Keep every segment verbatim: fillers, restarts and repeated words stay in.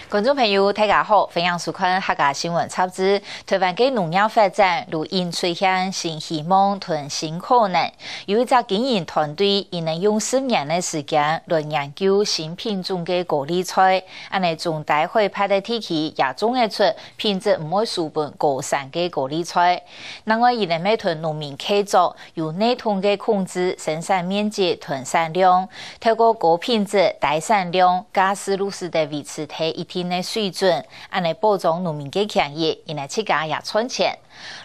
觀眾朋友，大家好，歡迎收看客家新聞雜誌。台灣个農業發展如影出現新希望同新可能。有一隻經營團隊，佢等用十年个時間來研究新品種个高麗菜，恁呢中低海拔个地區也種得出品質毋會輸分高山个高麗菜。另外，佢等乜同農民契作， 有系統个控制生產面積同產量，透過高品質、低產量、價數就使得維持在一定个水準，恁呢保障農民个權益，佢等自家也賺錢。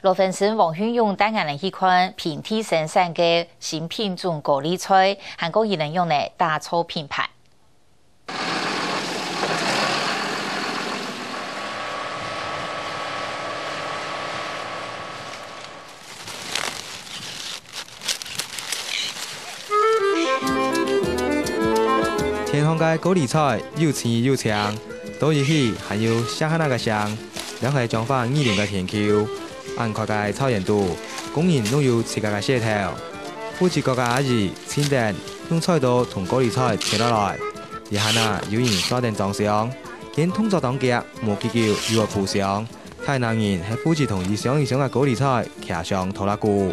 羅芬森、黃訓勇帶𠊎等去看平地生產个新品種高麗菜，還過佢等仰仔打造品牌。 田項个高麗菜又青又青，倒入去還有細漢仔个聲，這係彰化二林个田坵。恁闊个草原肚，工人攏有自家个事頭。負責割个阿姨清等，用菜刀同高麗菜切落來。這下啊，有人刷等裝箱，見動作當遽，無幾久又愛鋪箱。 大男人係負責同一箱一箱个高麗菜徛上拖拉庫。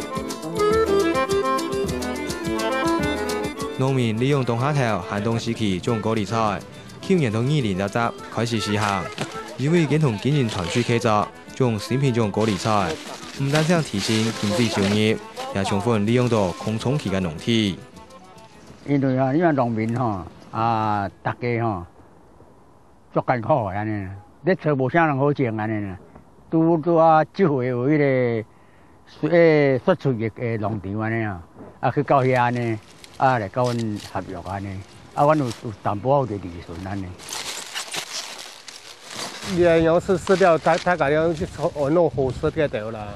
農民利用冬下頭寒冬時期種高麗菜，舊年到二零一八開始實行，因為佢同經營團隊契作，種新品種高麗菜，毋單淨提升經濟收入，也充分利用到空窗期个農地。因為吼，因為農民吼，啊，大家吼， 足艱苦个按呢啦，咧找無啥人好種按呢啦。拄拄啊，這回有迄个，誒，說出个農場按呢啊，啊去到遐按呢，啊來甲阮合約按呢，啊阮有有淡薄仔有一个利潤按呢。你若用食食了，大大家了去做，哦，弄好食个对啦。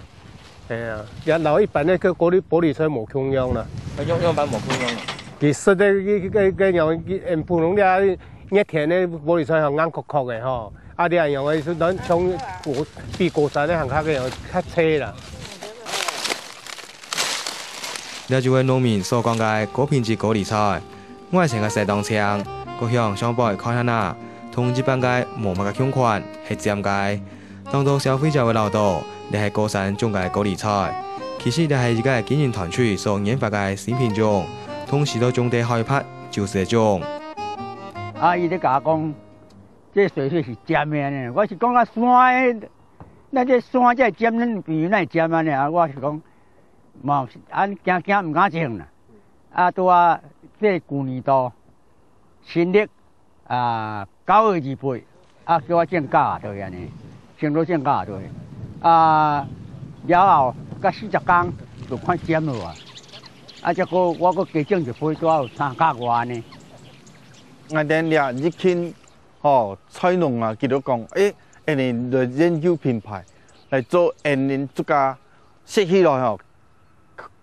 係啊，也老一般个个玻璃玻璃菜無共樣啦。用用般無共樣啊？其實个个个个樣，嗯，普通个熱天个玻璃菜吼，硬殼殼个吼，啊，你樣个是咱像高比高山个還較个樣較脆啦。這就係農民所講个高品質高麗菜，外層个色當青，各項相比看下啊，同一般个無麼个共款，係尖个。 當多消費者會恅著，這係高山種个高麗菜。其實這係一個經營團隊所研發个新品種，同時到中低海拔就適合種。啊，伊咧甲我講，這水水是尖个呢。我是講啊，山个，那這山才尖，咱平原哪尖安尼啊？我是講，嘛是按驚驚毋敢種啦。啊，拄啊，這舊年度新曆 啊，九月二八，啊，叫我種假落去安尼，先落種假落去。啊，了後甲四十工就看尖落啊。啊，結果我閣加種一批，拄好有三甲外安尼。𠊎等掠入去吼，菜農啊，佢就講，誒，恁呢來研究品牌，來做恁呢自家食起來吼，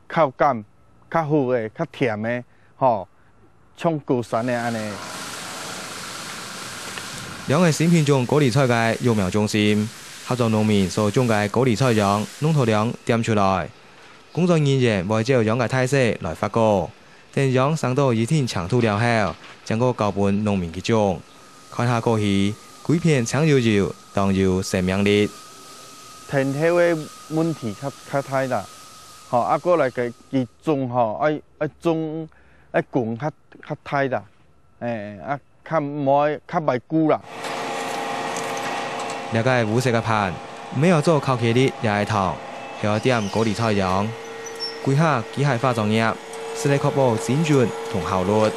口感較好个、較甜个，吼，像高山个安尼。兩个新品種高麗菜个育苗中心，合作農民所種个高麗菜秧，攏透量點出來。工作人員會照秧个大細來發糕，等秧生到一定程度了後，正過交分農民去種。 看下過去，歸片青油油，當有生命力。天候个問題較較大啦，吼，啊，過來个佢種吼，愛愛種愛管較較大啦，誒，啊，較毋愛較歹顧啦。這个烏色个盤，毋係愛做巧克力也會透，係愛點高麗菜秧。歸下機械化作業，係來確保精準同效率。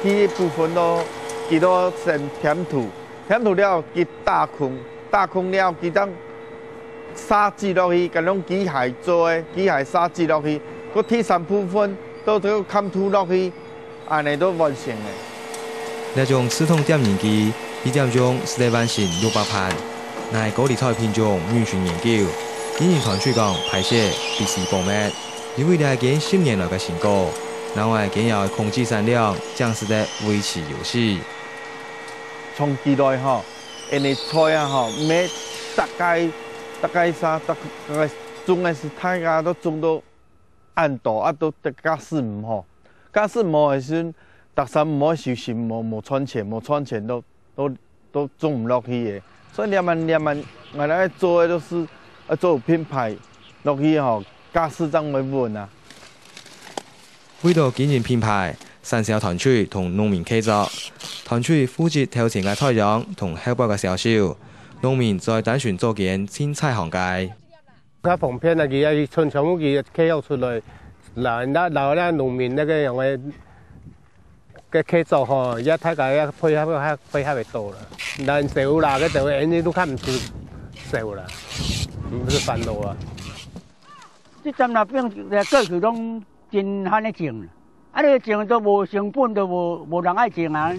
第一部分咯，佢都先填土，填土了，佢打空，打空了，佢當沙子落去，甲用機械做个，機械沙子落去，个第三部分都都看土落去，安尼都完成个。這種自動點印機，一點鐘就得完成六百盤，乃高麗菜品種永續研究，經營團隊講歹勢必須保密。 因為這係近十年來个成果，另外佢也愛控制產量，正使得維持優勢。長期來吼，因為菜啊吼，毋係大概大概啥，大概種个係大家都種到恁多，啊，都價數毋好，價數毋好个時陣，逐儕毋好收成，無無賺錢，無賺錢都都都種毋落去个。所以慢慢慢慢，𠊎來做个都係愛做品牌落去吼，價數正會穩啊。為了經營品牌，產銷團隊同農民契作，團隊負責頭前个採樣同後背个銷售，農民再單純做間清採行街。 較方便啊，佢啊，佢全全部佢契約出來，然後然後咧農民那個樣个个契作吼，也大家也配合配合會到啦。但少啦，个就因為都看毋出少啦，毋係煩惱啊。這站那邊過去攏真罕得種啦。 啊，你種都無成本，都無無人愛種啊。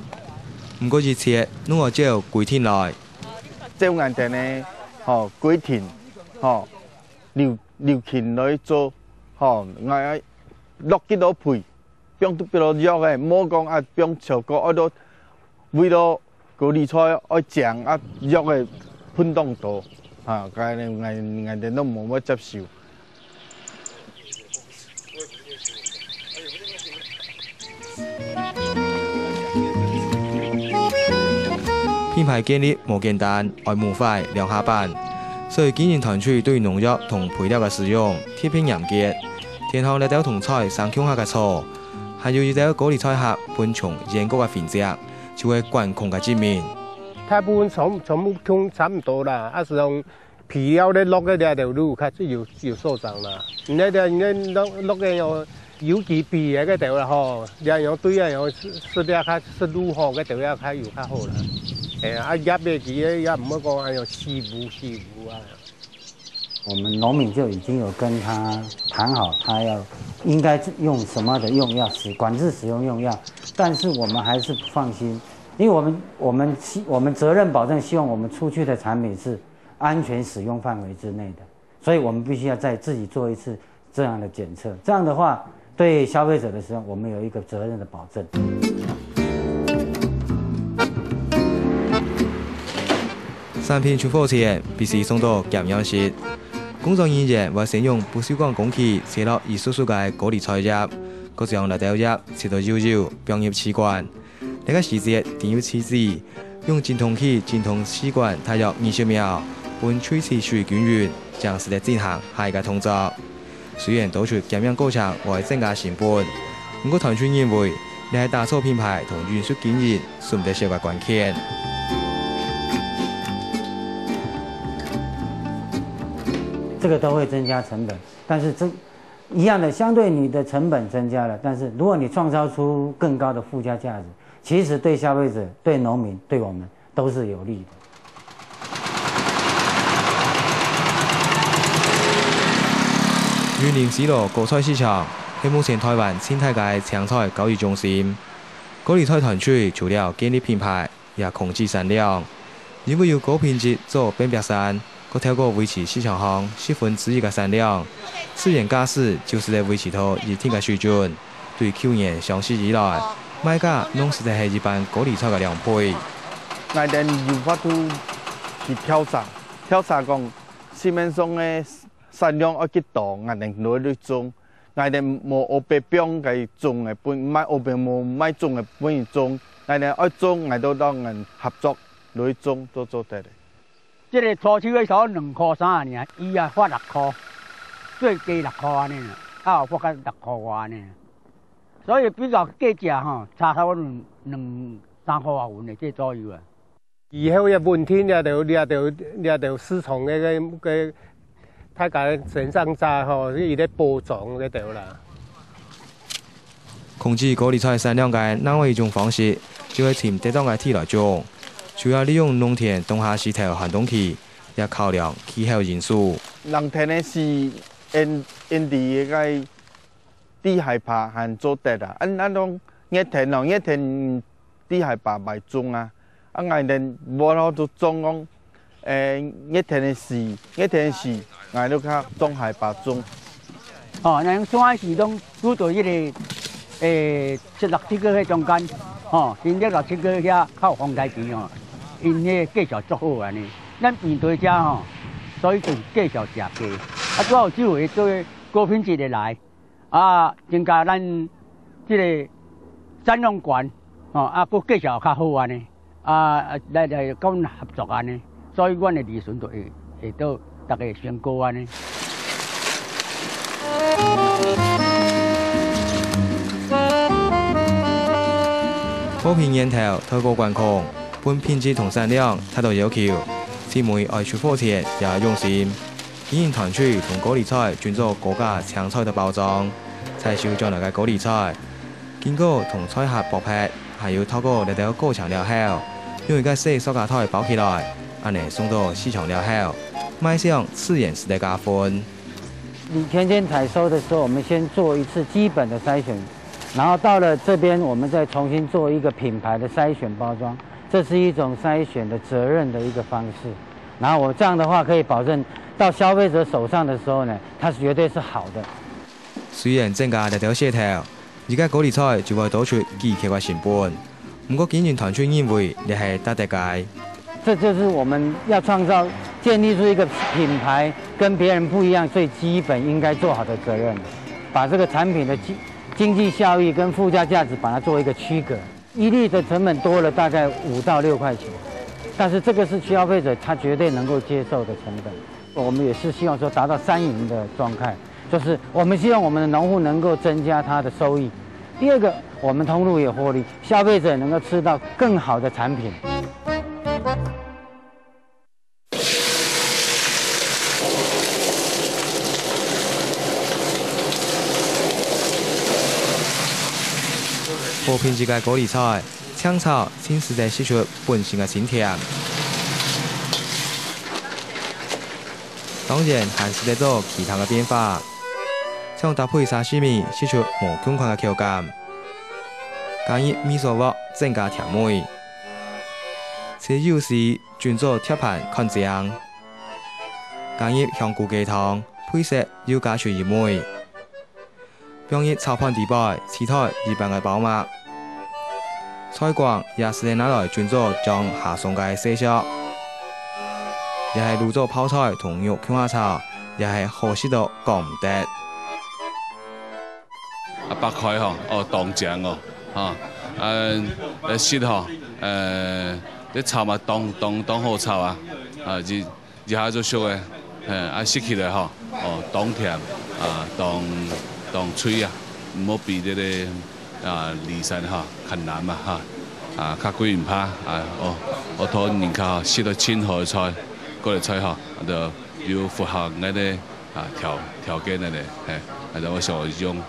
毋過一切攏愛照規定來。照𠊎等个吼規定吼，流流程來做吼，𠊎愛落幾多肥，放幾多藥个，莫講啊放超過，愛到為了高麗菜愛種啊藥个噴當多，哈，該𠊎𠊎等都無愛接受。 品牌建立無簡單，愛摸快兩下半。所以經營團隊對農藥同肥料个使用特別嚴格，天后這兜同菜生共下个草，還有一兜高麗菜盒分從原角个痕跡，就係管控个證明。大部分全全部共差毋多啦，啊，係用肥料咧落个這兜路較有有受傷啦。你那个你那落落个有有機肥个該兜啦吼，這樣對啊，樣食食了較食路吼，該兜也較有較好啦。哎呀，啊，葉个其實也毋會講哎喲，死無死無啊。我們農民就已經有跟他談好，他要應該用什麼的用藥使管制使用用藥，但是我們還是不放心，因為我們我們我們責任保證，希望我們出去的產品是安全使用範圍之內的，所以我們必須要再自己做一次這樣的檢測。這樣的話，對消費者的使用，我們有一個責任的保證。產品出貨前，必須送到檢驗室。工作人員會先用不鏽鋼工具切落一束束个高麗菜葉，再將這兜葉切到幼幼，放入試管。 這個時節，定有試劑，用浸燙器浸燙試管大約二十秒，分水水水均勻，正使得進行下一個動作。雖然多出檢驗過程會增加成本，毋過團隊認為，這係打造品牌同永續經營順得少个關鍵。這個都會增加成本，但是這一樣的，相對你的成本增加了，但是如果你創造出更高的附加價值，其實對消費者、對農民、對我們都是有利的。雲林西螺高菜市場係目前台灣盡大个青菜交易中心。高麗菜團隊除了建立品牌， 也控制產量。因為有高品質做變白產，過透過維持市場上十分之一个產量，自然價數就使得維持到一定个水準。對舊年上市以來，賣價攏使得係一般高麗菜个兩倍。𠊎等有法度去調查，調查講市面上个產量愛幾多，𠊎等落去種。 𠊎等無烏白放个種个分，賣烏白無賣種个分佢種，𠊎等愛種，𠊎都當然合作落去種，都做得个。這个初秋个時候兩箍三爾，伊啊發六箍，最低六箍安尼啦，啊有發到六箍外安尼。所以比較價錢吼，差差不多兩三箍外銀的這左右啊。 以後也穩定這兜這兜這兜市場个个个大家生產者吼，佢个包裝个兜啦。控制高麗菜產量个另外一種方式，就係尋適當个地來種，主要利用農田冬夏時頭寒冬期，也考量氣候因素。冷天个時，因因地个 低海拔還做得啊。恁恁種熱天咯，熱天低海拔袂種啊。啊，𠊎等無法度種講，誒，熱天个時，熱天个時，𠊎都較中海拔種。哦，若用山个時攏拄著迄个，誒，十六七个月中間，吼，新曆六七个月遐較有風颱期吼，因迄个價數足好安尼。咱平地遮吼，所以就價數誠低。啊，主要就會做高品質的來。 啊，增加咱即个產量懸，吼，啊，閣價數較好安尼。啊，來，來，跟阮合作恁呢，所以阮个利潤就會，會到逐个升高恁呢。高品源頭，透過管控，分品質同產量達到要求，青梅愛出貨前也用心。經營團隊同高麗菜準做高價青菜个包裝，採收轉來个高麗菜， 經過同菜客剝忒，還有透過這兜過程了後，用一個細塑膠袋包起來，恁呢送到市場了後，賣相自然係得加分。你田間採收的時候，我們先做一次基本的篩選，然後到了這邊，我們再重新做一個品牌的篩選包裝，這是一種篩選的責任的一個方式。然後我這樣的話，可以保證到消費者手上的時候呢，它是絕對是好的。雖然增加這兜事頭， 一個高麗菜就會多出幾克个成本。毋過經營團隊認為這係值得个。這就是我們要創造、建立出一個品牌，跟別人不一樣，最基本應該做好的責任，把這個產品的經、經濟效益跟附加價值，把它做一個區隔。一粒的成本多了大概五到六塊錢，但是這個是消費者他絕對能夠接受的成本。我們也是希望說達到三贏的狀態。 就是我們希望我們的農戶能夠增加他的收益。第二個，我們通路也獲利，消費者能夠吃到更好的產品。好品質个高麗菜，炝炒正使得食出本身个清甜。 當然還使得做其他个變化，像搭配沙西米，食出無共款个口感。加入味噌鑊增加甜味，切幼絲準做鐵盤看靚。加入香菇雞湯，配色又加出一味。 放入炒飯底背，取代一般个包肉。菜梗也使得拿來準做醬下送个細食，也係滷做泡菜同肉共下炒，也係好食到講毋得。啊，擘開吼，哦，當靚哦，哈，呃，呃，食吼，呃，這炒嘛當，當，當好炒啊，啊，一 一下就熟个，嘿，啊，食起來吼，哦，當甜，啊，當，當脆啊，毋好比這个，啊，梨山吼，較南啊，哈，啊，較貴毋怕，啊，哦，哦，討人客吼，食到盡好个菜，高麗菜吼，就有符合𠊎个，啊，條，條件个咧，嘿，啊，就𠊎想用。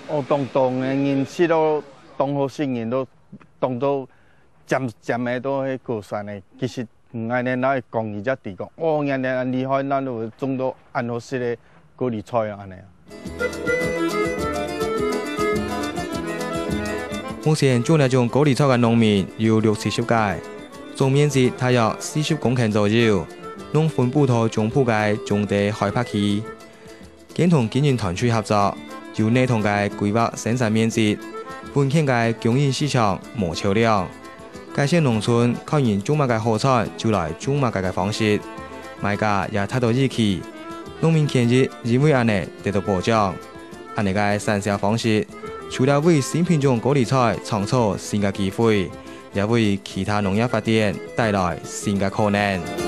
哦，當當个人食到當好食，人都當到尖尖个都係高山个，其實 𠊎呢，哪會講佢只地講，哦，𠊎呢恁厲害，哪會種到恁好食个高麗菜啊，恁呢啊。目前種這種高麗菜个農民有六七十個，總面積大約四十公頃左右，攏分布在中部个中低海拔區。 經同經營團隊合作，有系統个規劃生產面積，穩健个供應市場無超量。該些農村看人種麼个好菜，就來種麼个个方式，賣價也達到預期，農民權益因為恁呢得到保障。恁呢个產銷方式，除了為新品種高麗菜創造新个機會，也為其他農業發展帶來新个可能。